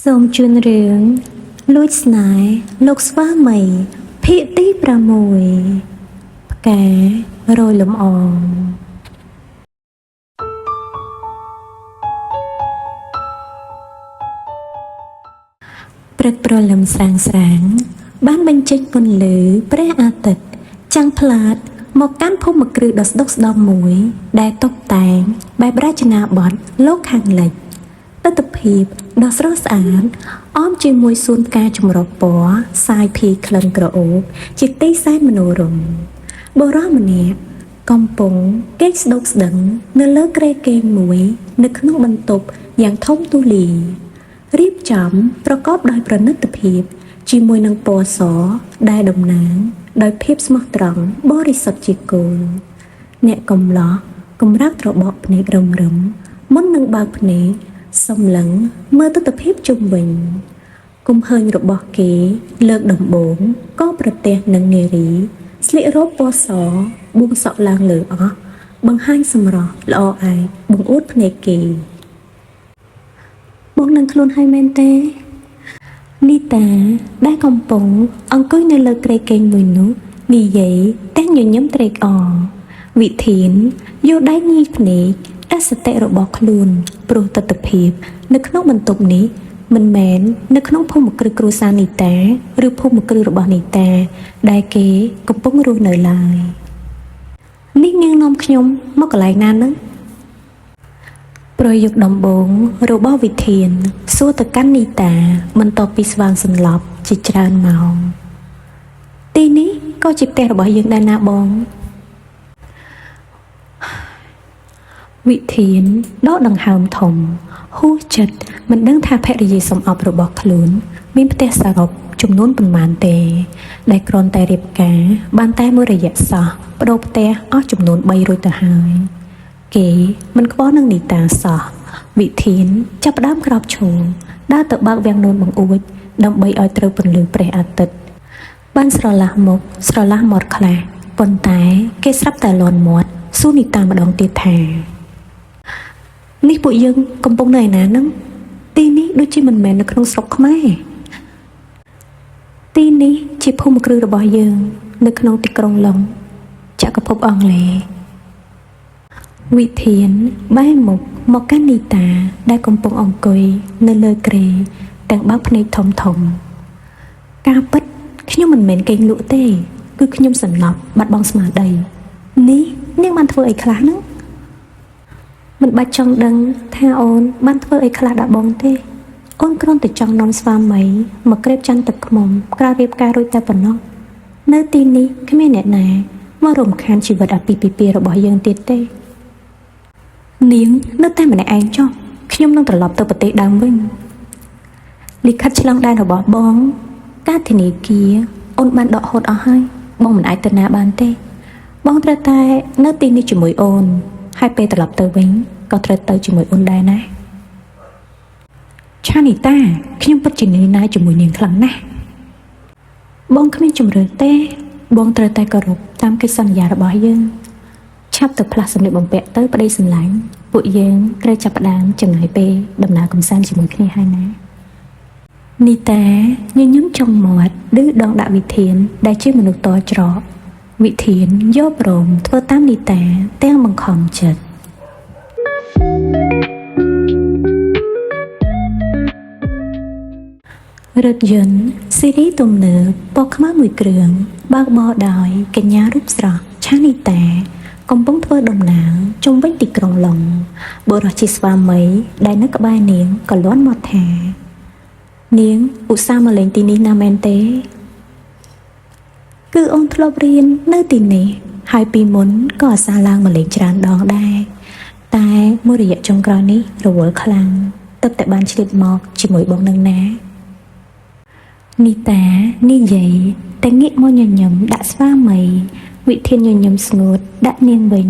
សូមជូនរឿងលួចស្នេហ៍លោកស្វាមីភាគទី6ផ្ការយលំអងព្រឹកព្រលឹមស្រាងស្រាង បានបញ្ចេញពន្លឺព្រះអាទិត្យចាំងផ្លាតមកកាន់ភូមិគ្រឹះដ៏ស្ដុកស្ដំមួយ ដែលតុបតែងបែបរចនាបថលោកខាងលិច ទិដ្ឋភាពដ៏ស្រស់ស្អាតអមជាមួយសួនផ្កាចម្រុះពណ៌សាយភាយក្លិនក្រអូបជាទីសែនមនោរម្យបុរសម្នាក់កំពុងគេចស្ដោកស្ដឹងនៅលើគ្រែគេងមួយ នៅក្នុងបន្ទប់យ៉ាងធំទូលាយរៀបចំប្រកបដោយប្រណិតភាព ជាមួយនឹងពណ៌សដែលតំណាង ដោយភាពស្មោះត្រង់បរិសុទ្ធជាគោលអ្នកកំឡោះកម្រើកត្របកភ្នែករឹមរឹមមុននឹងបើកភ្នែកសម្លឹងមើលទិដ្ឋភាពជុំវិញ គំហើញរបស់គេលើកដំបូងក៏ប្រទះនឹងនារី ស្លៀករ៉ូបពណ៌សបួងសក់ឡើងលើអស់បង្ហាញសម្រស់ល្អឯកបង្អួតភ្នែកគេបងនឹងខ្លួនហើយមែនទេនីតាដែលកំពុងអង្គុយនៅលើគ្រែគេងមួយនោះនិយាយទាំងញញឹមត្រេកអរវិធានយកដៃញីភ្នែកអសតិរបស់ខ្លួនព្រោះទិដ្ឋភាព នៅក្នុងបន្ទប់នេះមិនមែននៅក្នុងភូមិគ្រឹះគ្រួសារនីតាឬភូមិគ្រឹះរបស់នីតា ដែលគេកំពុងរស់នៅឡើយនេះនាងនាំខ្ញុំមកកន្លែងណានឹងប្រយោគដំបូងរបស់វិធានសួរទៅកាន់នីតា បន្ទាប់ពីស្វាងសន្លប់ជាច្រើនម៉ោងទីនេះក៏ជាផ្ទះរបស់យើងដែរណាបង វិធានដកដង្ហើមធំហួសចិត្តមិនដឹងថាភរិយាសំអប់របស់ខ្លួន មានផ្ទះសរុបចំនួនប៉ុន្មានទេ ដែលគ្រាន់តែរៀបការបានតែមួយរយៈសោះប្ដូរផ្ទះអស់ចំនួន3រួចទៅហើយគេមិនខ្វល់នឹងនីតាសោះវិធានចាប់ផ្ដើមក្រោកឈរដើរទៅបើកវាំងនួនបង្អួចដើម្បីឲ្យត្រូវពន្លឺព្រះអាទិត្យបានស្រឡះមុខស្រឡះមាត់ខ្លះប៉ុន្តែគេស្រាប់តែលន់មាត់សួរនីតាម្ដងទៀតថានេះពួកយើងកំពុងនៅឯណាហ្នឹងទីនេះដូចជាមិនមែននៅក្នុងស្រុកខ្មែរទីនេះជាភូមិគ្រឹះរបស់យើង នៅក្នុងទីក្រុងឡុងចក្រភពអង់គ្លេសវិធានបែរមុខមកកាន់នីតា ដែលកំពុងអង្គុយនៅលើគ្រែទាំងបើកភ្នែកធំធំការពិតខ្ញុំមិនមែនគេងលក់ទេ គឺខ្ញុំសន្លប់បាត់បង់ស្មារតីនេះនាងបានធ្វើអីខ្លះហ្នឹងមិនបាច់ចង់ដឹងថាអូនបានធ្វើអីខ្លះដល់បងទេអូនគ្រាន់តែចង់នាំស្វាមីមកក្រេបច័ន្ទទឹកឃ្មុំក្រោយរៀបការរួចតែប៉ុណ្ណោះនៅទីនេះគ្មានអ្នកណាមករំខានជីវិតអាពាហ៍ពិពាហ៍របស់យើងទៀតទេនាងនៅតែម្នាក់ឯងចុះខ្ញុំនឹងត្រឡប់ទៅប្រទេសដើមវិញលិខិតឆ្លងដែនរបស់បងការធនាគារអូនបានដកហូតអស់ហើយបងមិនអាចទៅណាបានទេបងត្រូវតែនៅទីនេះជាមួយអូនហើយពេលត្រឡប់ទៅវិញក៏ត្រូវទៅជាមួយអូនដែរណាឆានីតាខ្ញុំពិតជានាយណាជាមួយនាងខ្លាំងណាស់បងគ្មានជំរឿទេបងត្រូវតែគោរពតាមកិច្ចសន្យារបស់យើងឆាប់ទៅផ្លាស់សម្លៀកបំពាក់ទៅប្តីសម្លាញ់ពួកយើងត្រូវចាប់ផ្ដើមចំណាយពេលដំណើរកម្សាន្តជាមួយគ្នាហើយណានីតាញញឹមចុងមាត់ឌឺដងដាក់វិធានដែលជាមនុស្សតច្រកវិធានយកព្រមធ្វើតាមនីតាទាំងបង្ខំចិត្តរថយន្តស៊េរីទំនើបពណ៌ខ្មៅមួយគ្រឿងបើកបរដោយកញ្ញារូបស្រស់ឆានីតាកំពុងធ្វើដំណើរជុំវិញទីក្រុងឡុងបុរសជាស្វាមីដែលនៅក្បែរនាងក៏លាន់មកថានាងឧស្សាហ៍មកលេងទីនេះណាមែនទេគឺអូនធ្លាប់រៀននៅទីនេះហើយពីមុនក៏អាសាឡើងមកលេងច្រើនដងដែរតែមួយរយៈចុងក្រោយនេះរវល់ខ្លាំងទើបតែបានឆ្លៀតមកជាមួយបងនឹងណានីតានិយាយតែងាកមកញញឹមដាក់ស្វាមីវិធានញញឹមស្ងួតដាក់នាងវិញ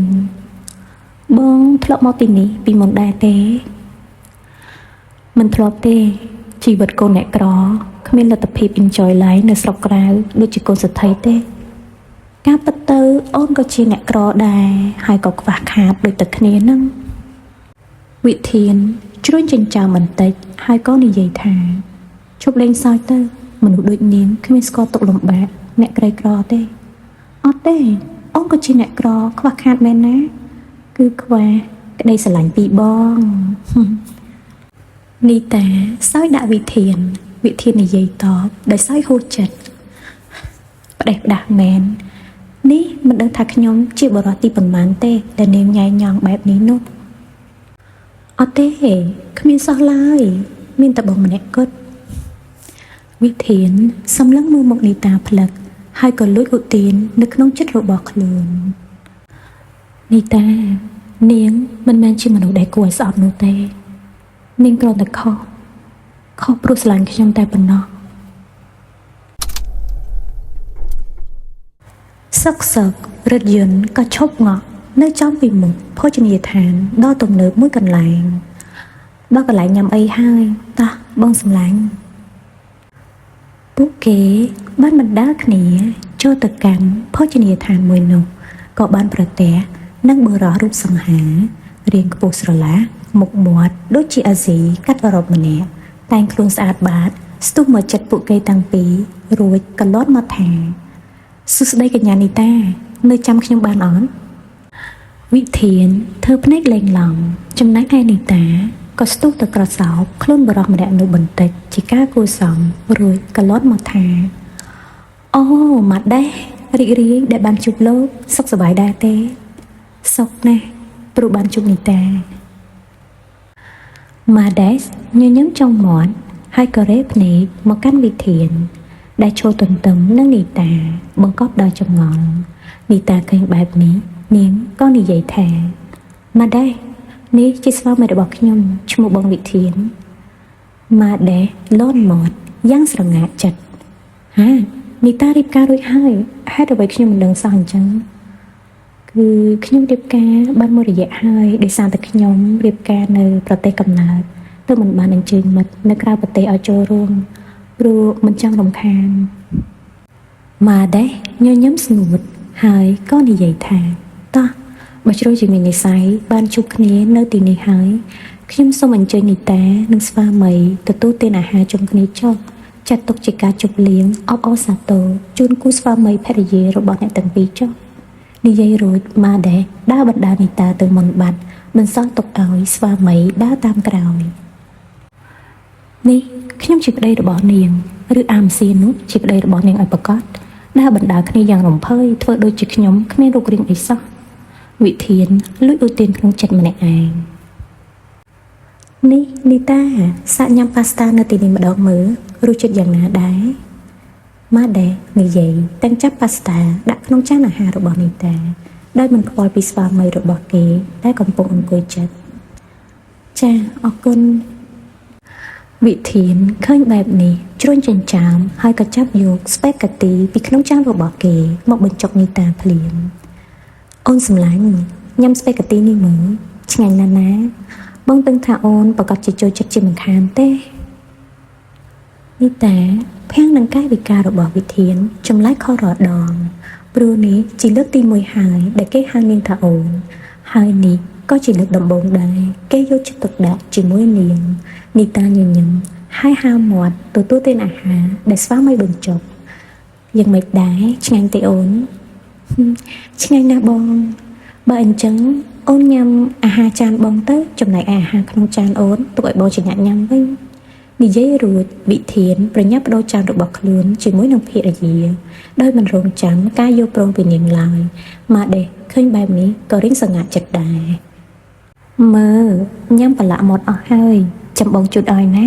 បងធ្លាប់មកទីនេះពីមុនដែរទេមិនធ្លាប់ទេជីវិតកូនអ្នកក្រគ្មានលទ្ធភាព enjoy life នៅស្រុកក្រៅដូចជាកូនសេដ្ឋីទេការពិតទៅអូនក៏ជាអ្នកក្រដែរហើយក៏ខ្វះខាតដូចតែគ្នានឹងវិធាន ជ្រុញចិញ្ចើមបន្តិចហើយក៏និយាយថាឈប់លេងសើចទៅមនុស្សដូចនាងគ្មានស្គាល់ទុក្ខលំបាកអ្នកក្រីក្រទេអត់ទេអូនក៏ជាអ្នកក្រខ្វះខាតមែនណាគឺខ្វះក្តីស្រឡាញ់ពីបង នីតាសើចដាក់វិធានវិធាននិយាយតបដោយសើចហួសចិត្តផ្ដេសផ្ដាស់មែននេះមិនដឹងថាខ្ញុំជាបុរសទីប៉ុន្មានទេដែលនាងញ៉ៃញ៉ង់បែបនេះនោះអត់ទេគ្មានសោះឡើយមានតែបងម្នាក់គត់វិធានសម្លឹងមើលមុខនីតាផ្លឹកហើយក៏លួចឧទាននៅក្នុងចិត្តរបស់ខ្លួននីតានាងមិនមែនជាមនុស្សដែលគួរឲ្យស្អប់នោះទេនាងគ្រាន់តែខុសព្រោះស្រឡាញ់ខ្ញុំតែប៉ុណ្ណោះសុកសុករថយន្តក៏ឈប់ងក់នៅចំពីមុខភោជនីយដ្ឋានដ៏ទំនើបមួយកន្លែងដល់កន្លែងញ៉ាំអីហើយតោះបងសម្លាញ់ពួកគេបានបណ្ដើរគ្នាចូលទៅកាន់ភោជនីយដ្ឋានមួយនោះក៏បានប្រទះនឹងបុរសរូបសង្ហារាងខ្ពស់ស្រឡះមុខមាត់ដូចជាអាស៊ីកាត់អឺរ៉ុបម្នាក់តែងខ្លួនស្អាតបាតស្ទុះមកចិត្តពួកគេតាំងពីររួចក៏លាត់មកថាសួស្តីកញ្ញានីតានៅចាំខ្ញុំបានអត់វិធានធ្វើភ្នែកលែងឡំចំណែកឯនីតាក៏ស្ទុះទៅក្រសោបខ្លួនបុរសម្នាក់នោះបន្តិចជាការគួរសមរួចក៏លាត់មកថាអូម៉ាដេះរីករាយដែលបានជួបលោកសុខសប្បាយដែរទេសុខណាស់ព្រោះបានជួបនីតាម៉ាដេសញញឹមចុងមាត់ហើយក៏រេភ្នែកមកកាន់វិធានដែលឈរទន្ទឹមនឹងនីតាបង្កប់ដោយចម្ងល់នីតាឃើញបែបនេះនាងក៏និយាយថាម៉ាដេសនេះជាស្វាមីរបស់ខ្ញុំឈ្មោះបងវិធានម៉ាដេសលន់មាត់យ៉ាងស្រងាកចិត្តហានីតារៀបការរួចហើយហេតុអ្វីខ្ញុំមិនដឹងសោះអញ្ចឹងគឺខ្ញុំរៀបការបានមួយរយៈហើយដោយសារតែខ្ញុំរៀបការនៅប្រទេសកំណើតទើបមិនបានអញ្ជើញមិត្តនៅក្រៅប្រទេសឲ្យចូលរួមព្រោះមិនចង់រំខានម៉ាដេសញញឹមស្ងួតហើយក៏និយាយថាតោះបើជ្រុលជាមាននិស័យបានជួបគ្នានៅទីនេះហើយខ្ញុំសូមអញ្ជើញនីតានិងស្វាមីទទួលទានអាហារជុំគ្នាចុះចាត់ទុកជាការជប់លៀងអបអរសាទរជូនគូស្វាមីភរិយារបស់អ្នកទាំងពីរចុះនិយាយរួចម៉ាដេសដើរបណ្ដើរនីតាទៅមុនបាត់មិនសល់ទុកឲ្យស្វាមីដើរតាមក្រោយនេះខ្ញុំជាប្តីរបស់នាងឬអាមស៊ីនោះជាប្តីរបស់នាងឲ្យប្រកាសដើរបណ្ដើរគ្នាយ៉ាងរំភើយធ្វើដូចជាខ្ញុំគ្មានរូបរាងអីសោះវិធានលួចឧទានក្នុងចិត្តម្នាក់ឯងនេះនីតាសាកញ៉ាំប៉ាស្តានៅទីនេះម្ដងមើលរសជាតិយ៉ាងណាដែរម៉ាដេនិយាយទាំងចាប់ប៉ាស្តាដាក់ក្នុងចានអាហាររបស់នីតាដោយមិនខ្វល់ពីស្វាមីរបស់គេដែលកំពុងអង្គុយចិត្តចាអរគុណវិធានឃើញបែបនេះជ្រុញចិញ្ចើមហើយក៏ចាប់យកស្ប៉េហ្កាទីពីក្នុងចានរបស់គេមកបញ្ចុកនីតាភ្លាមអូនសម្លាញ់ញ៉ាំស្ប៉េហ្កាទីនេះមើលឆ្ងាញ់ណាស់ណាបងដឹងថាអូនប្រកាសជាចូលចិត្តជាមិនខានទេនីតាភាំងនឹងកាយវិការរបស់វិធានចម្លែកខុសរាល់ដងព្រោះនេះជាលើកទី1ហើយដែលគេហៅនាងថាអូនហើយនេះក៏ជាលើកដំបូងដែរគេយកចិត្តទុកដាក់ជាមួយនាងនីតាញញឹមហើយហាមាត់ទទួលទានអាហារដែលស្វាមីបញ្ចុកយ៉ាងម៉េចដែរឆ្ងាញ់ទេអូនឆ្ងាញ់ណាស់បងបើអញ្ចឹងអូនញ៉ាំអាហារចានបងទៅចំណែកអាហារក្នុងចានអូនទុកឲ្យបងជាអ្នកញ៉ាំវិញនិយាយរួចវិធានប្រញាប់បដូរចានរបស់ខ្លួនជាមួយនឹងភរិយាដោយមិនរងចាំការយល់ព្រមពីនាងឡើយម៉ាដេសឃើញបែបនេះក៏រីងសង្ហាចិត្តដែរមើលញ៉ាំប្រឡាក់មាត់អស់ហើយចាំបងជូតឲ្យណា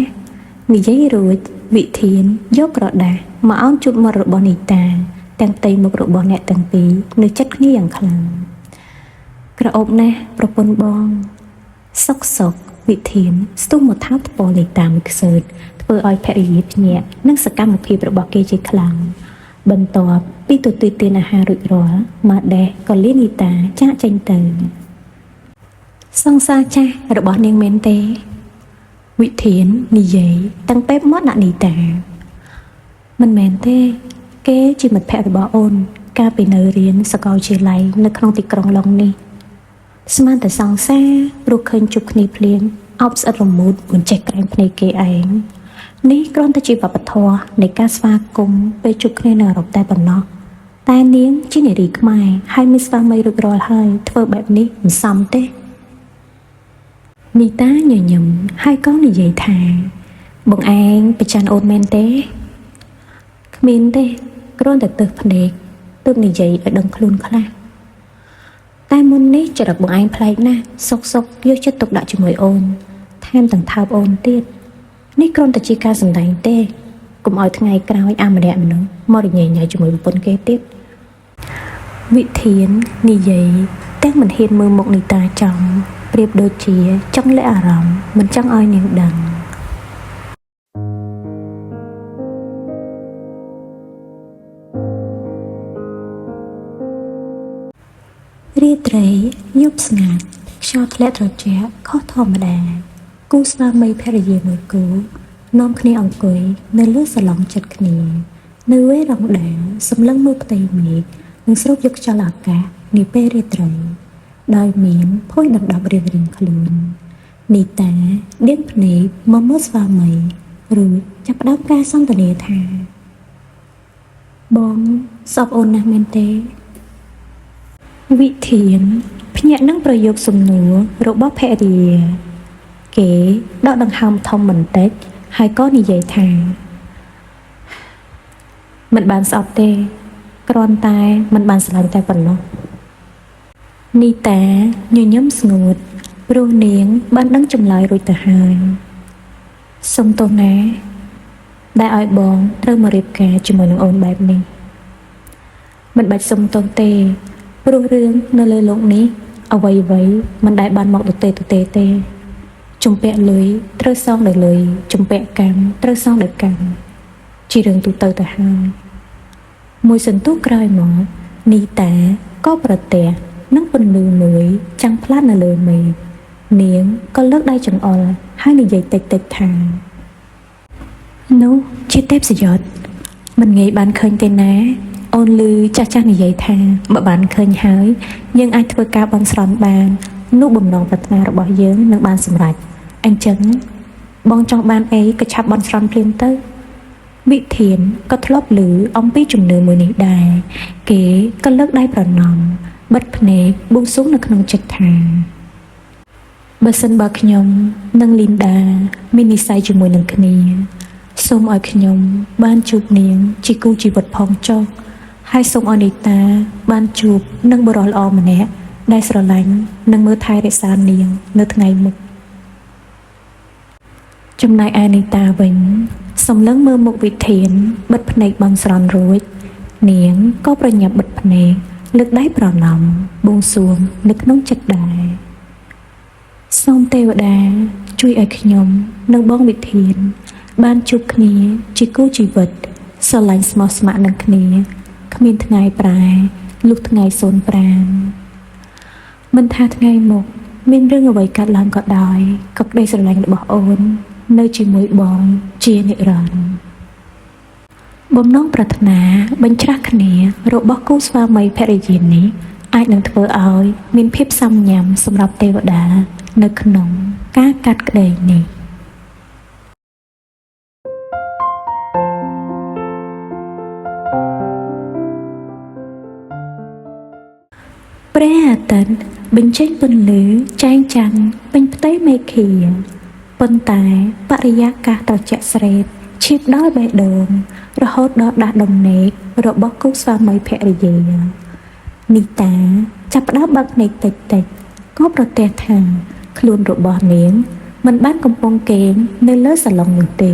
និយាយរួចវិធានយកក្រដាសមកអោនជូតមាត់របស់នីតាទាំងផ្ទៃមុខរបស់អ្នកទាំងពីរនៅចិត្តគ្នាយ៉ាងខ្លាំងក្រអូបណាស់ប្រពន្ធបងសុកសុកវិធានស្ទុះមកថោបថ្ពាល់នីតាមួយខ្សើចធ្វើឲ្យភរិយាភ្ញាក់និងសកម្មភាពរបស់គេជាខ្លាំងបន្ទាប់ពីទទួលទានអាហាររួចរាល់ម៉ាដេសក៏លានីតាចាកចេញទៅសង្សារចាស់របស់នាងមែនទេវិធាននិយាយទាំងពេបមាត់ដាក់នីតាមិនមែនទេគេជាមិត្តភក្តិរបស់អូនកាលពីនៅរៀនសាកលវិទ្យាល័យនៅក្នុងទីក្រុងឡុងនេះស្មានតែសង្សារព្រោះឃើញជួបគ្នាភ្លាម អោបស្អិតរមួតមិនចេះក្រែងភ្នែកគេឯងនេះគ្រាន់តែជាវប្បធម៌នៃការស្វាគមន៍ពេលជួបគ្នានៅអឺរ៉ុបតែប៉ុណ្ណោះតែនាងជានារីខ្មែរហើយមានស្វាមីរួចរាល់ហើយធ្វើបែបនេះមិនសមទេនីតាញញឹមហើយក៏និយាយថាបងឯងប្រច័នអូនមែនទេគ្មានទេគ្រាន់តែទើសភ្នែកទើបនិយាយឲ្យដឹងខ្លួនខ្លះតែមុននេះចរិតបងឯងប្លែកណាស់សុកសុកយកចិត្តទុកដាក់ជាមួយអូនថែមទាំងថើបអូនទៀតនេះគ្រាន់តែជាការសម្ដែងទេកុំឲ្យថ្ងៃក្រោយអាម្នាក់មនុស្សមករញ៉េញ៉ៃជាមួយប្រពន្ធគេទៀតវិធាននិយាយទាំងមិនហ៊ានមើលមុខនីតាចំប្រៀបដូចជាចង់លាក់អារម្មណ៍មិនចង់ឲ្យនាងដឹងរាត្រីយប់ស្ងាត់ខ្យល់ធ្លាក់ត្រជាក់ខុសធម្មតាគូស្វាមីភរិយាមួយគូនាំគ្នាអង្គុយនៅលើសាឡុងចិត្តគ្នានៅវេរ៉ង់ដាសម្លឹងមើលផ្ទៃមេឃនិងស្រូបយកខ្យល់អាកាសនាពេលរាត្រីដោយមានភួយដណ្ដប់រៀងៗខ្លួននីតាដៀងភ្នែកមកមើលស្វាមីរួចចាប់ផ្ដើមការសន្ទនាថាបងស្អប់អូនណាស់មែនទេវិធានភ្ញាក់នឹងប្រយោគសំណួររបស់ភរិយាគេដកដង្ហើមធំបន្តិចហើយក៏និយាយថាមិនបានស្អប់ទេគ្រាន់តែមិនបានស្រឡាញ់តែប៉ុណ្ណោះនីតាញញឹមស្ងួតព្រោះនាងបានដឹងចម្លើយរួចទៅហើយសុំទោសណាដែលឲ្យបងត្រូវមករៀបការជាមួយនឹងអូនបែបនេះមិនបាច់សុំទោសទេព្រោះរឿងនៅលើលោកនេះអ្វីៗមិនដែលបានមកទទេទទេទេជំពាក់លុយត្រូវសងដោយលុយជំពាក់កម្មត្រូវសងដោយកម្មជារឿងទូទៅទៅហើយមួយសន្ទុះក្រោយមកនីតាក៏ប្រទះនឹងពន្លឺមួយចាំងផ្លាតនៅលើមេឃនាងក៏លើកដៃចង្អុលហើយនិយាយតិចៗថានោះជាទេពសយត់មិនងាយបានឃើញទេណាអូនឮចាស់ៗនិយាយថាបើបានឃើញហើយយើងអាចធ្វើការបន់ស្រន់បាននោះបំណងប្រាថ្នារបស់យើងនឹងបានសម្រេចអញ្ចឹងបងចង់បានអីក៏ឆាប់បន់ស្រន់ភ្លាមទៅវិធានក៏ធ្លាប់ឮអំពីជំនឿមួយនេះដែរគេក៏លើកដៃប្រណម្យបិទភ្នែកបួងសួងនៅក្នុងចិត្តថាបើសិនបើខ្ញុំនិងលីនដាមាននិស្ស័យជាមួយនឹងគ្នាសូមឲ្យខ្ញុំបានជួបនាងជាគូជីវិតផងចុះហើយសូមឲ្យនីតាបានជួបនឹងបុរសល្អម្នាក់ដែលស្រឡាញ់និងមើលថែរក្សានាងនៅថ្ងៃមុខចំណែកឯនីតាវិញសម្លឹងមើលមុខវិធានបិទភ្នែកបន់ស្រន់រួចនាងក៏ប្រញាប់បិទភ្នែកលើកដៃប្រណម្យបួងសួងនៅក្នុងចិត្តដែរសូមទេវតាជួយឲ្យខ្ញុំនិងបងវិធានបានជួបគ្នាជាគូជីវិតស្រឡាញ់ស្មោះស្ម័គ្រនឹងគ្នាគ្មានថ្ងៃប្រែលុះថ្ងៃ05មិនថាថ្ងៃមុខមានរឿងអ្វីកើតឡើងក៏ដោយក៏ក្តីស្រឡាញ់របស់អូននៅជាមួយបងជានិរន្តរ៍បំណងប្រាថ្នាបញ្ច្រាស់គ្នារបស់គូស្វាមីភរិយានេះអាចនឹងធ្វើឲ្យមានភាពសាំញ៉ាំសម្រាប់ទេវតានៅក្នុងការកាត់ក្តីនេះព្រះអាទិត្យបញ្ចេញពន្លឺចែងចាំងពេញផ្ទៃមេឃាប៉ុន្តែបរិយាកាសត្រជាក់ស្រេបឈៀបដល់បេះដូងរហូតដល់ដាស់ដំណេករបស់គូស្វាមីភរិយានីតាចាប់ផ្ដើមបើកភ្នែកតិចៗក៏ប្រទះថាខ្លួនរបស់នាងមិនបានកំពុងគេងនៅលើសាឡុងនោះទេ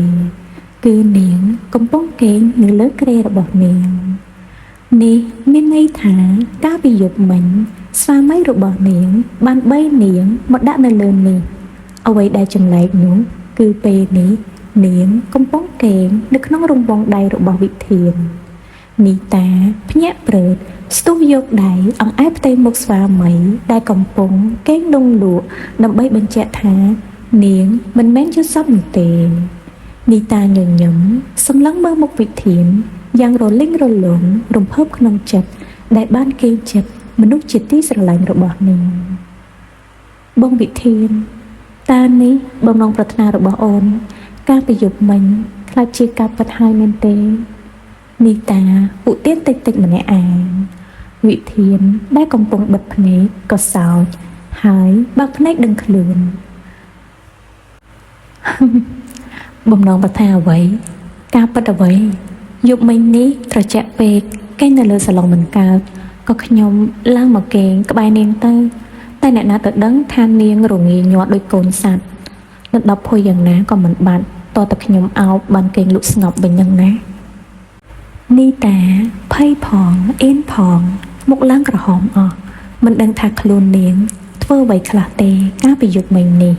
គឺនាងកំពុងគេងនៅលើគ្រែរបស់នាងនេះមានន័យថាកាលពីយប់មិញស្វាមីរបស់នាងបានបីនាងមកដាក់នៅលើនេះអ្វីដែលចម្លែកនោះគឺពេលនេះនាងកំពុងគេងនៅក្នុងរង្វង់ដៃរបស់វិធាននីតាភ្ញាក់ព្រឺតស្ទុះយកដៃអង្អែលផ្ទៃមុខស្វាមីដែលកំពុងគេងដងលក់ដើម្បីបញ្ជាក់ថានាងមិនមែនយល់សប្តិនោះទេនីតាញញឹមសម្លឹងមើលមុខវិធានយ៉ាងរលីងរលោងរំភើបក្នុងចិត្តដែលបានគេងចិត្តមនុស្សជាទីស្រឡាញ់របស់នាងបងវិធាន តើនេះបំណងប្រាថ្នារបស់អូន កាលពីយប់មិញខ្លាចជាការពិតហើយមែនទេនីតាឧទានតិចតិចម្នាក់ឯងវិធានដែលកំពុងបិទភ្នែកក៏សោចហើយបើកភ្នែកដឹងខ្លួន បំណងប្រាថ្នាអ្វី ការពិតអ្វីយប់មិញនេះត្រជាក់ពេកគេងនៅលើសាឡុងមិនកើតក៏ខ្ញុំឡើងមកគេងក្បែរនាងទៅ តែអ្នកណាទៅដឹងថានាងរងាញាត់ដូចកូនសត្វដណ្ដប់ភុយយ៉ាងណាក៏មិនបាត់តតែខ្ញុំអោបបានគេងលក់ស្ងប់វិញនឹងណានីតាភ័យផងអៀនផងមុខឡើងក្រហមអស់មិនដឹងថាខ្លួននាង ធ្វើអ្វីខ្លះទេកាលពីយប់មិញនេះ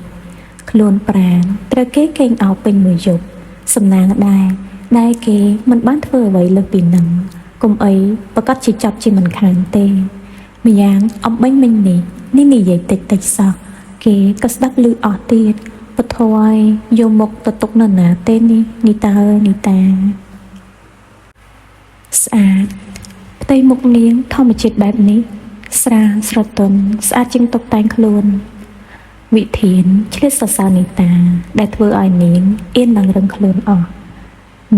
ខ្លួនប្រាណត្រូវគេកេងអោបពេញមួយយប់សំណាងដែរដែលគេមិនបានធ្វើអ្វីលើសពីនឹងកុំអីប្រកាសជាចាប់ជាមិនខានទេម្យ៉ាងអំបិញមិញនេះនេះនិយាយតិចតិចសោះគេក៏ស្ដាប់ឮអស់ទៀតពធយយកមុខទៅទុកនៅណាទេនេះនីតាអើយនីតាស្អាតផ្ទៃមុខនាងធម្មជាតិបែបនេះស្រាលស្រទន់ស្អាតជាងតុបតែងខ្លួន វិធានឆ្លៀតសរសើរនីតា ដែលធ្វើឲ្យនាងអៀនឡើងរឹងខ្លួនអស់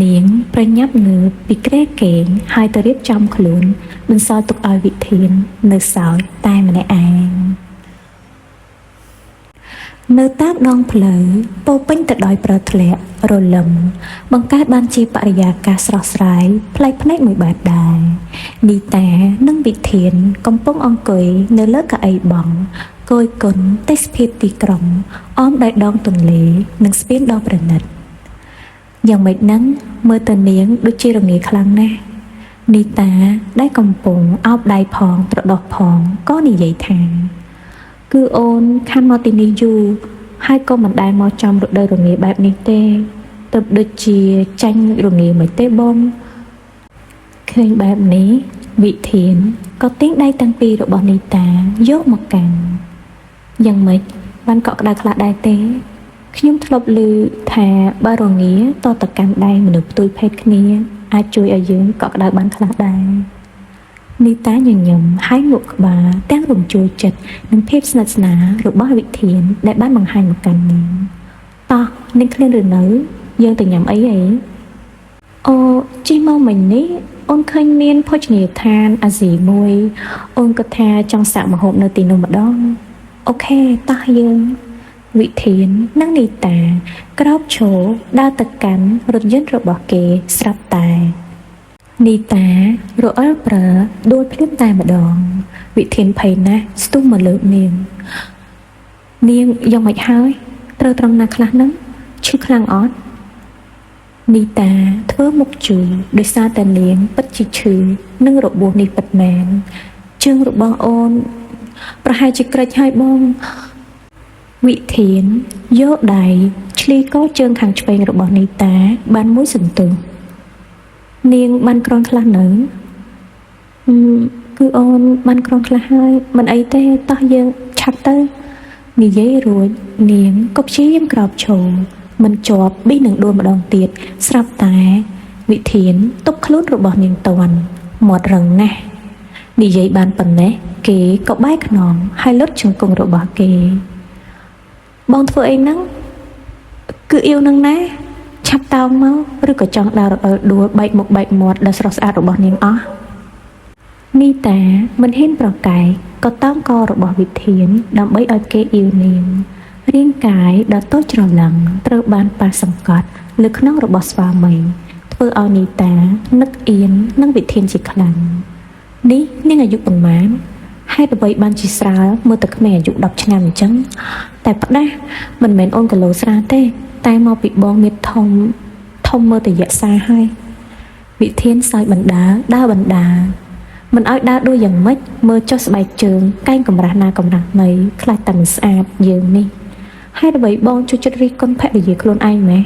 នាងប្រញាប់ងើបពីគ្រែគេងហើយទៅរៀបចំខ្លួនបន្សល់ទុកឲ្យវិធាននៅសោយតែម្នាក់ឯងនៅតាមដងផ្លូវពោរពេញទៅដោយប្រធ្លាក់រលឹមបង្កើតបានជាបរិយាកាសស្រស់ស្រាយប្លែកភ្នែកមួយបែបដែរនីតានិងវិធានកំពុងអង្គុយនៅលើកៅអីបង់គយគន់ទេសភាពទីក្រុងអមដោយដងទន្លេនិងស្ពានដ៏ប្រណិតយ៉ាងម៉េចហ្នឹងមើលទៅនាងដូចជារងាខ្លាំងណាស់នីតាដែលកំពុងអោបដៃផងត្រដុសផងក៏និយាយថា គឺអូនខានមកទីនេះយូរហើយក៏មិនដែលមកចំរដូវរងាបែបនេះទេទៅដូចជាចាញ់រងាមិនទេបងឃើញបែបនេះវិធានក៏ទាញដៃទាំងពីររបស់នីតាយកមកកាន់យ៉ាងម៉េចបានកក់ក្ដៅខ្លះដែរទេខ្ញុំធ្លាប់ឮថាបើរងាតតកាន់ដៃមនុស្សផ្ទុយភេទគ្នាអាចជួយឲ្យយើងកក់ក្ដៅបានខ្លះដែរនីតាញញឹមហើយងក់ក្បាលទាំងរំជួលចិត្តនឹងភាពស្និទ្ធស្នាលរបស់វិធានដែលបានបង្ហាញមកកាន់នាងតោះនាងឃ្លានឬនៅយើងទៅញ៉ាំអីអីអូជិះមកមិញនេះអូនឃើញមានភោជនីយដ្ឋានអាស៊ីមួយអូនក៏ថាចង់សាកម្ហូបនៅទីនោះម្ដងអូខេតោះយើងវិធាននិងនីតាក្រោកឈរដើរទៅកាន់រថយន្តរបស់គេស្រាប់តែនីតារអិលប្រើដួលភ្លាមតែម្ដងវិធានភ័យណាស់ស្ទុះមកលើកនាងនាងយ៉ាងម៉េចហើយត្រូវត្រង់ណាខ្លះហ្នឹងឈឺខ្លាំងអត់នីតាធ្វើមុខជូរដោយសារតែនាងពិតជាឈឺនិងរបួសនេះពិតមែនជើងរបស់អូនប្រហែលជាក្រិចហើយបងវិធានយកដៃឆ្លីកជើងខាងឆ្វេងរបស់នីតាបានមួយសន្ទុះនាងបានក្រនខ្លះនៅគឺអូនបានក្រនខ្លះហើយមិនអីទេតោះយើងឆាប់ទៅនិយាយរួចនាងក៏ព្យាយាមក្រោកឈរមិនជាប់ប៊ីនឹងដួលម្ដងទៀតស្រាប់តែវិធានទប់ខ្លួនរបស់នាងតន់មាត់រឹងណាស់និយាយបានប៉ុណ្ណេះគេក៏បែកខ្នងហើយលុតជង្គង់របស់គេបងធ្វើអីហ្នឹងគឺអ៊ីវនឹងណាឆាប់តោងមកឬក៏ចង់ដើររអិលដួលបែកមុខបែកមាត់ដ៏ស្រស់ស្អាតរបស់នាងអស់នីតាមិនហ៊ានប្រកែកក៏តោងករបស់វិធានដើម្បីឲ្យគេអ៊ីវនាងរាងកាយដ៏តូចច្រឡឹងត្រូវបានប៉ះសង្កត់លើខ្នងរបស់ស្វាមីធ្វើឲ្យនីតានឹកអៀននិងវិធានជាខ្លាំងនេះនាងអាយុប៉ុន្មានហេតុអ្វីបានជាស្រាលមើលតែក្មេងអាយុ10ឆ្នាំអញ្ចឹងតែផ្ដាស់មិនមែនអូនគីឡូស្រាលទេតែមកពីបងមានធំធំមើលតែយៈសាហើយវិធានសើចបណ្ដាដើរបណ្ដាមិនឲ្យដើរដូចយ៉ាងម៉េចមើលចុះស្បែកជើងកែងកម្រាស់ណាកម្រាស់ណីខ្លាចតែមិនស្អាតយើងនេះហេតុអ្វីបងជួយចិត្តរិះគន់ភរិយាខ្លួនឯងម៉េះ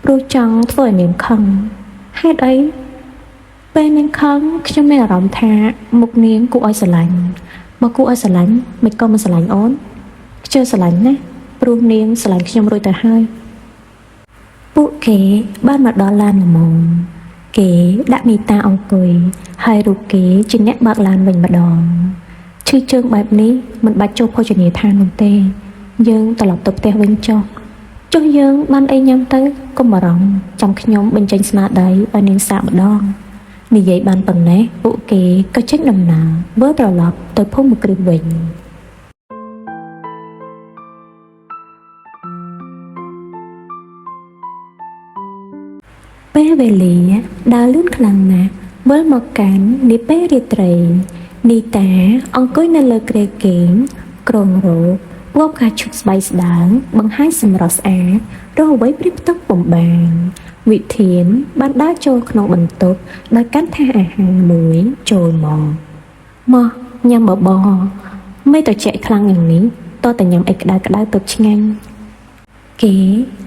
ព្រោះចង់ធ្វើឲ្យនាងខឹងហេតុអីពេលនាងខឹងខ្ញុំមានអារម្មណ៍ថាមុខនាងគួរឲ្យស្រឡាញ់មកគួរឲ្យស្រឡាញ់មិនក៏មិនស្រឡាញ់អូនខ្ជិលស្រឡាញ់ណាស់ព្រោះនាងស្រឡាញ់ខ្ញុំរួចទៅហើយពួកគេបានមកដល់ឡានល្មមគេដាក់នីតាអង្គុយហើយរូបគេជាអ្នកបើកឡានវិញម្ដងឈឺជើងបែបនេះមិនបាច់ចូលភោជនីយដ្ឋាននោះទេ យើងត្រឡប់ទៅផ្ទះវិញចុះចុះយើងបានអីញ៉ាំទៅកុំបារម្ភចាំខ្ញុំបញ្ចេញស្នាដៃឲ្យនាងសាកម្ដងនិយាយបានប៉ុណ្ណេះពួកគេក៏ចេញដំណើរវិលត្រឡប់ទៅភូមិគ្រឹះវិញ ពេលវេលាដើរលឿនខ្លាំងណាស់វិលមកកាន់នាពេលរាត្រីនីតាអង្គុយនៅលើគ្រែគេងក្រងរោគពណ៌ផ្កាឈូកស្បៃស្ដើងបង្ហាញសម្រស់ស្អាតរកអ្វីប្រៀបផ្ទឹមពុំបានវិធានបានដើរចូលក្នុងបន្ទប់ដោយកាន់ថាសអាហារមួយចូលមកមកញ៉ាំបបរមិនត្រជាក់ខ្លាំងយ៉ាងនេះតោះតែញ៉ាំអីក្តៅៗទៅឆ្ងាញ់ គេ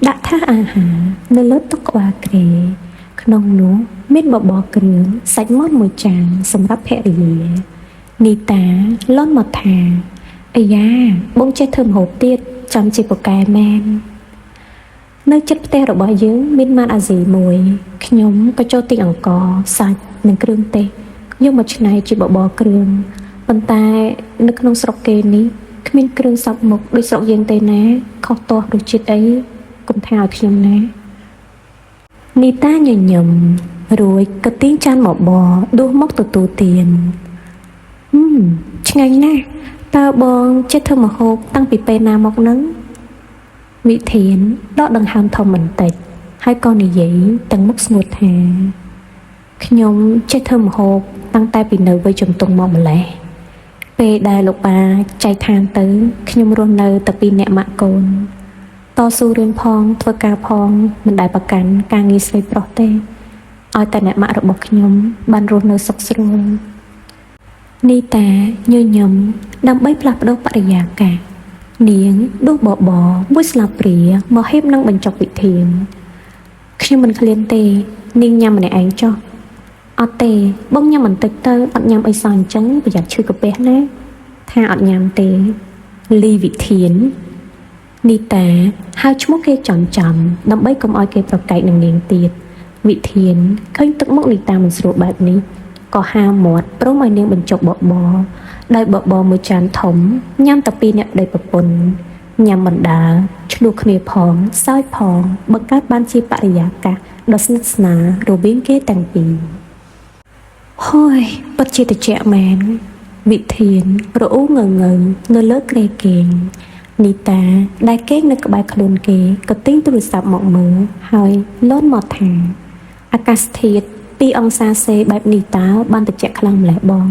ដាក់ថាសអាហារនៅលើតុក្បាលគ្រែក្នុងនោះមានបបរគ្រឿងសាច់មាន់មួយចានសម្រាប់ភរិយានីតាលន់មកថាអាយ៉ាបងចេះធ្វើម្ហូបទៀតចាំជាពូកែមែននៅចិត្តផ្ទះរបស់យើងមានម៉ាតអាស៊ីមួយខ្ញុំក៏ចូលទិញអង្ករសាច់និងគ្រឿងទេសយកមកច្នៃជាបបរគ្រឿងប៉ុន្តែនៅក្នុងស្រុកគេនេះគ្មានគ្រឿងសពមុខដូចស្រុកយើងទេណាខុសទាស់រសជាតិអីកុំថាឲ្យខ្ញុំណានីតាញញឹមរួចក៏ទាញចានបបរដួសមកទទួលទានហឹមឆ្ងាញ់ណាស់តើបងចេះធ្វើម្ហូបតាំងពីពេលណាមកនឹងវិធានដកដង្ហើមធំបន្តិចហើយក៏និយាយទាំងមុខស្ងួតថាខ្ញុំចេះធ្វើម្ហូបតាំងតែពីនៅវ័យជំទង់មកម្លេះពេលដែលលោកប៉ាចែកឋានទៅខ្ញុំរស់នៅតែពីរនាក់ម៉ាក់កូនតស៊ូរឿងផងធ្វើការផងមិនដែលប្រកាន់ការងារស្រីប្រុសទេឲ្យតែអ្នកម៉ាក់របស់ខ្ញុំបានរស់នៅសុខស្រួលនីតាញញឹមដើម្បីផ្លាស់ប្ដូរបរិយាកាសនាងដួសបបរមួយស្លាបព្រាមកហៀបនឹងបញ្ចុកវិធានខ្ញុំមិនឃ្លានទេនាងញ៉ាំម្នាក់ឯងចុះអត់ទេបងញ៉ាំបន្តិចទៅអត់ញ៉ាំអីសោះអញ្ចឹងប្រយ័ត្នឈឺកាពះណាថាអត់ញ៉ាំទេលីវិធាននីតាហៅឈ្មោះគេចំចំដើម្បីកុំឲ្យគេប្រកែកនឹងនាងទៀតវិធានឃើញទឹកមុខនីតាមិនស្រួលបែបនេះក៏ហាមាត់ព្រមឲ្យនាងបញ្ចុកបបរដោយបបរមួយចានធំញ៉ាំតែពីរអ្នកប្តីប្រពន្ធញ៉ាំបណ្ដាលឆ្លោះគ្នាផងសើចផងបង្កើតបានជាបរិយាកាសដ៏ស្និទ្ធស្នាលរវាងគេទាំងពីរ ហូយពិតជាត្រជាក់មែនវិធានរអ៊ូងងើនៅលើគ្រែគេងនីតាដែលគេងនៅក្បែរខ្លួនគេក៏ទាញទូរស័ព្ទមកមើលហើយលន់មកថាអាកាសធាតុ2អង្សាសេបែបនេះតើបានត្រជាក់ខ្លាំងម្ល៉េះបង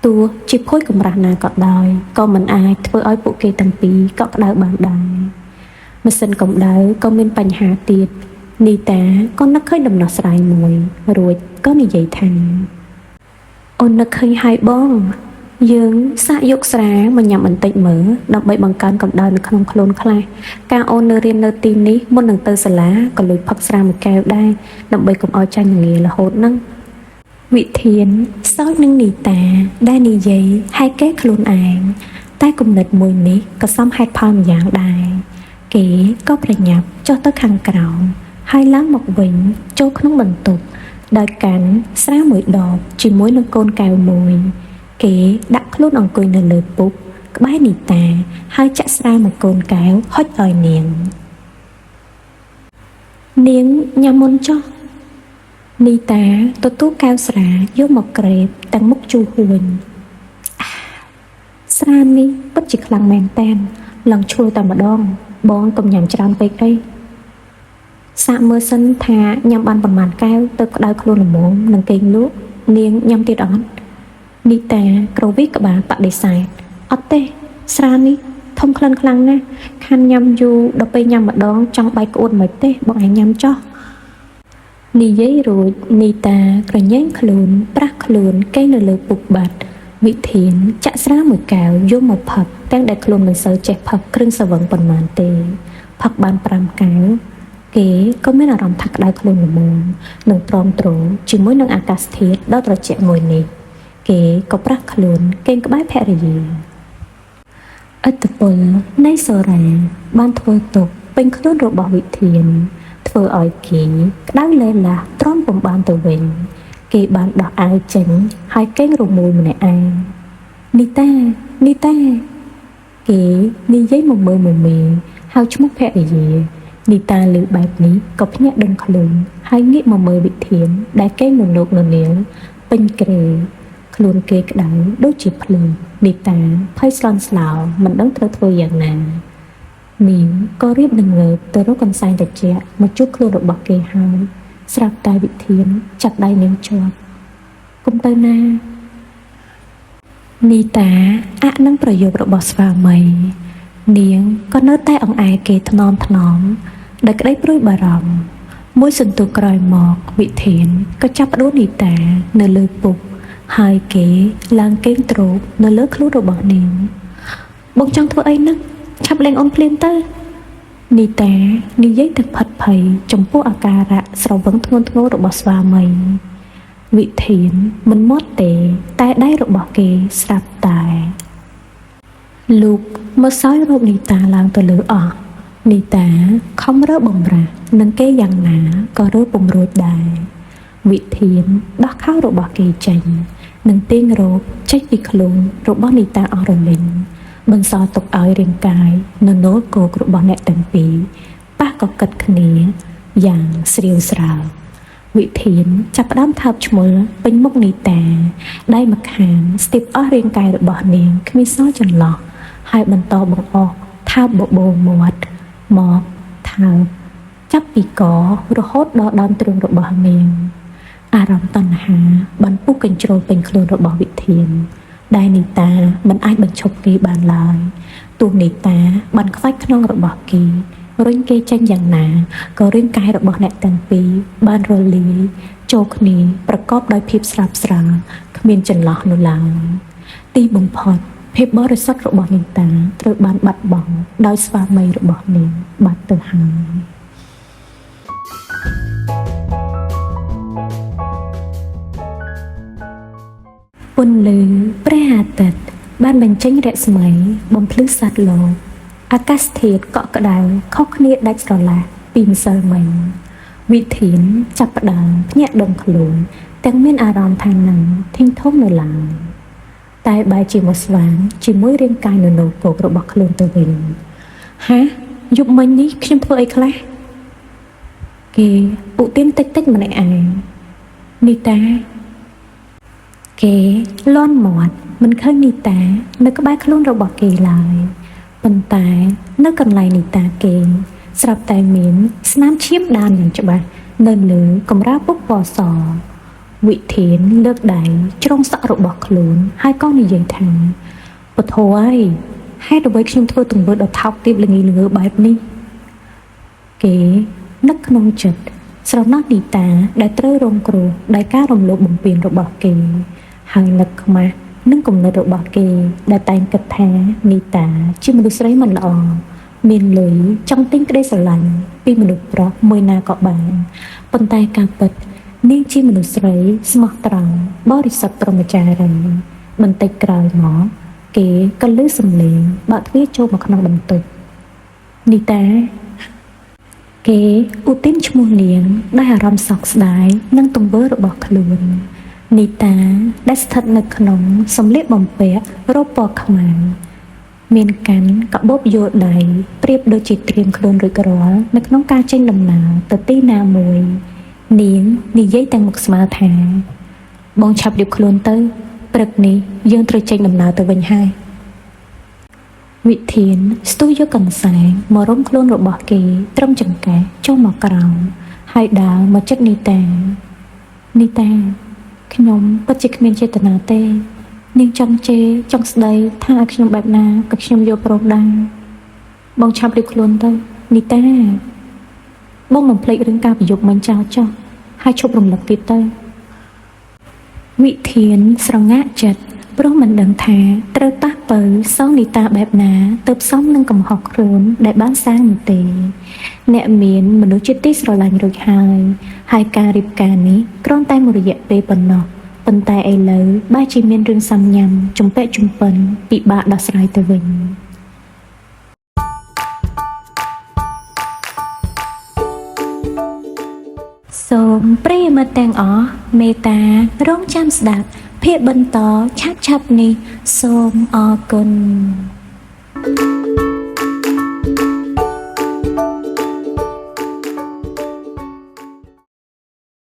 ទោះជាភួយកម្រាស់ណាក៏ដោយក៏មិនអាចធ្វើឲ្យពួកគេទាំងពីរកក់ក្ដៅបានដែរម៉ាស៊ីនកម្ដៅក៏មានបញ្ហាទៀតនីតាក៏នឹកឃើញដំណោះស្រាយមួយរួចក៏និយាយថាអូននឹកឃើញហើយបងយើងសាកយកស្រាមកញ៉ាំបន្តិចមើលដើម្បីបង្កើនកម្ដៅនៅក្នុងខ្លួនខ្លះការអូននៅរៀននៅទីនេះមុននឹងទៅសាលាក៏លួចផឹកស្រាមួយកែវដែរដើម្បីកុំឲ្យចាញ់ងារហូតហ្នឹងវិធានសើចនឹងនីតាដែលនិយាយហែកគេខ្លួនឯងតែគំនិតមួយនេះក៏សមហេតុផលម្យ៉ាងដែរគេក៏ប្រញាប់ចុះទៅខាងក្រោមហើយឡើងមកវិញចូលក្នុងបន្ទប់ដោយកាន់ស្រាមួយដបជាមួយនឹងកូនកែវមួយគេដាក់ខ្លួនអង្គុយនៅលើពុកក្បែរនីតាហើយចាក់ស្រាមួយកូនកែវហុចឲ្យនាងនាងញ៉ាំមុនចុះនីតាទទួលកែវស្រាយកមកក្រេបទាំងមុខជូរហួញស្រានេះពិតជាខ្លាំងមែនតែនឡើងឈួលតែម្ដងបងកុំញ៉ាំច្រើនពេកអីសាកមើលសិនថាញ៉ាំបានប្រមាណកែវទៅក្តៅខ្លួនល្មមនឹងគេងលក់នាងញ៉ាំទៀតអត់នីតាក្រវីក្បាលបដិសេធអត់ទេស្រានេះធំក្លិនខ្លាំងណាស់ខានញ៉ាំយូរដល់ពេលញ៉ាំម្ដងចង់បែកក្អួតមិនទេបងឯងញ៉ាំចោះនិយាយរួចនីតាក្រញែងខ្លួនប្រាស់ខ្លួនគេងនៅលើពុកបាត់វិធានចាក់ស្រាមួយកែវយកមកផឹកទាំងដែលខ្លួនមិនសូវចេះផឹកគ្រឿងស្រវឹងប៉ុន្មានទេផឹកបាន5កែវគេក៏មានអារម្មណ៍ថាក្តៅខ្លួនល្មមនិងទ្រាំទ្រជាមួយនឹងអាកាសធាតុដ៏ត្រជាក់មួយនេះគេក៏ប្រាស់ខ្លួនគេងក្បែរភរិយាឥទ្ធិពលនៃសូរ៉ាបានធ្វើទុកពេញខ្លួនរបស់វិធានធ្វើឲ្យគេក្តៅលេឡាស់ទ្រាំពុំបានទៅវិញគេបានដោះអាវចេញហើយគេងរមូលម្នាក់ឯងនីតានីតា គេនិយាយមមើមមេហៅឈ្មោះភរិយានីតាឮបែបនេះក៏ភ្ញាក់ដឹងខ្លួនហើយងាកមកមើលវិធានដែលគេងននោកននាលពេញគ្រែខ្លួនគេក្តៅដូចជាភ្លើងនីតាភ័យស្លន់ស្លោមិនដឹងត្រូវធ្វើយ៉ាងណានាងក៏រៀបនឹងងើបទៅរកកន្សែងត្រជាក់មកជួបខ្លួនរបស់គេហើយស្រាប់តែវិធានចាប់ដៃនាងជាប់កុំទៅណានីតាអនឹងប្រយោគរបស់ស្វាមី នាងក៏នៅតែអង្អែលគេថ្នមថ្នមដោយក្តីព្រួយបារម្ភមួយសន្ទុះក្រោយមកវិធានក៏ចាប់ផ្ដួលនីតានៅលើពុកហើយគេឡើងគេងទ្រូបនៅលើខ្លួនរបស់នាងបងចង់ធ្វើអីនឹងឆាប់លែងអូនភ្លាមទៅនីតានិយាយទាំងផិតភ័យចំពោះអាការៈស្រវឹងធ្ងន់ធ្ងររបស់ស្វាមីវិធានមិនមាត់ទេតែដៃរបស់គេស្រាប់តែលូកមកសោយរោគនីតាឡើងទៅលើអស់នីតាខំរើបំរាស់នឹងគេយ៉ាងណាក៏រើពុំរួចដែរវិធានដោះខោរបស់គេចេញនិងទាញរោគចេញពីខ្លួនរបស់នីតាអស់រលីងបន្សល់ទុកឲ្យរាងកាយនៅនោលគោករបស់អ្នកទាំងពីរប៉ះក៏កិតគ្នាយ៉ាងស្រាវស្រាវវិធានចាប់ផ្ដើមថើបឈ្មោលពេញមុខនីតាដៃម្ខាងស្ទាបអស់រាងកាយរបស់នាងគ្មានសល់ចន្លោះហើយបន្តបង្អស់ថើបបបោមាត់មកថើបចាប់ពីករហូតដល់ដើមទ្រូងរបស់នាងអារម្មណ៍តណ្ហាបានពុះកញ្ជ្រោលពេញខ្លួនរបស់វិធានដែលនីតាមិនអាចបញ្ឈប់គេបានឡើយទោះនីតាបានខ្វាច់ខ្នងរបស់គេរុញគេចេញយ៉ាងណាក៏រាងកាយរបស់អ្នកទាំងពីរបានរលាយចូលគ្នាប្រកបដោយភាពស្រាបស្រាលគ្មានចន្លោះនោះឡើយទីបំផុតភាពបរិសុទ្ធរបស់នីតាត្រូវបានបាត់បង់ដោយស្វាមីរបស់នាងបាត់ទៅហើយពន្លឺព្រះអាទិត្យបានបញ្ចេញរស្មីបំភ្លឺសត្វលោកអាកាសធាតុកក់ក្ដៅខុសគ្នាដាច់ស្រឡះពីម្សិលមិញវិធានចាប់ផ្ដើមភ្ញាក់ដឹងខ្លួនទាំងមានអារម្មណ៍ថានឹងធិញធំនៅឡើយតែបែរជាមកស្វាងជាមួយរាងកាយននោគោករបស់ខ្លួនទៅវិញហាយប់មិញនេះខ្ញុំធ្វើអីខ្លះគេឧទានតិចតិចម្នាក់ឯងនីតាគេលាន់មាត់មិនឃើញនីតានៅក្បែរខ្លួនរបស់គេឡើយប៉ុន្តែនៅកន្លែងនីតាគេងស្រាប់តែមានស្នាមឈាមដានយ៉ាងច្បាស់នៅលើកម្រាលពុកពណ៌សវិធានលើកដៃជ្រុងសក់របស់ខ្លួនហើយក៏និយាយថាពធអើយហេតុអ្វីខ្ញុំធ្វើទង្វើដ៏ថោកទាបល្ងីល្ងើបែបនេះគេនឹកក្នុងចិត្តស្រណោះនីតាដែលត្រូវរងគ្រោះដោយការរំលោភបំពានរបស់គេហើយនឹកខ្មាស់នឹងគំនិតរបស់គេដែលតែងគិតថានីតាជាមនុស្សស្រីមិនល្អមានលុយចង់ទិញក្តីស្រឡាញ់ពីមនុស្សប្រុសមួយណាក៏បានប៉ុន្តែការពិតនាងជាមនុស្សស្រីស្មោះត្រង់បរិសុទ្ធព្រហ្មចារីបន្តិចក្រោយមកគេក៏ឮសំឡេងបើកទ្វារចូលមកក្នុងបន្ទប់នីតាគេឧទានឈ្មោះនាងដោយអារម្មណ៍សោកស្ដាយនឹងទង្វើរបស់ខ្លួននីតាដែលស្ថិតនៅក្នុងសម្លៀកបំពាក់រ៉ូបពណ៌ខ្មៅមានកាន់កាបូបយោលដៃប្រៀបដូចជាត្រៀមខ្លួនរួចរាល់នៅក្នុងការចេញដំណើរទៅទីណាមួយនាងនិយាយទាំងមុខស្មើថាបងឆាប់រៀបខ្លួនទៅព្រឹកនេះយើងត្រូវចេញដំណើរទៅវិញហើយវិធានស្ទុះយកកន្សែងមករុំខ្លួនរបស់គេត្រឹមចង្កេះចុះមកក្រោមហើយដើរមកចិត្តនីតានីតាខ្ញុំពិតជាគ្មានចេតនាទេនាងចង់ជេរចង់ស្ដីថាឲ្យខ្ញុំបែបណាក៏ខ្ញុំយល់ព្រមដែរបងឆាប់រៀបខ្លួនទៅនីតាបងមិនភ្លេចរឿងការប្រយុទ្ធមិញចោលចុះហើយឈប់រំលឹកទៀតទៅវិធានស្រងាកចិត្តព្រោះមិនដឹងថាត្រូវប៉ះពៅសងនីតាបែបណាទៅផ្សំនឹងកំហុសខ្លួនដែលបានសាងនោះទេអ្នកមានមនុស្សជាទីស្រឡាញ់រួចហើយហើយការរៀបការនេះគ្រាន់តែមួយរយៈពេលប៉ុណ្ណោះប៉ុន្តែឥឡូវបែរជាមានរឿងសាំញ៉ាំជំពាក់ជំពិនពិបាកដោះស្រាយទៅវិញសូមប្រិយមិត្តទាំងអស់មេត្តារងចាំស្ដាប់ភាគបន្តឆាប់ៗនេះសូមអរគុណ។ ។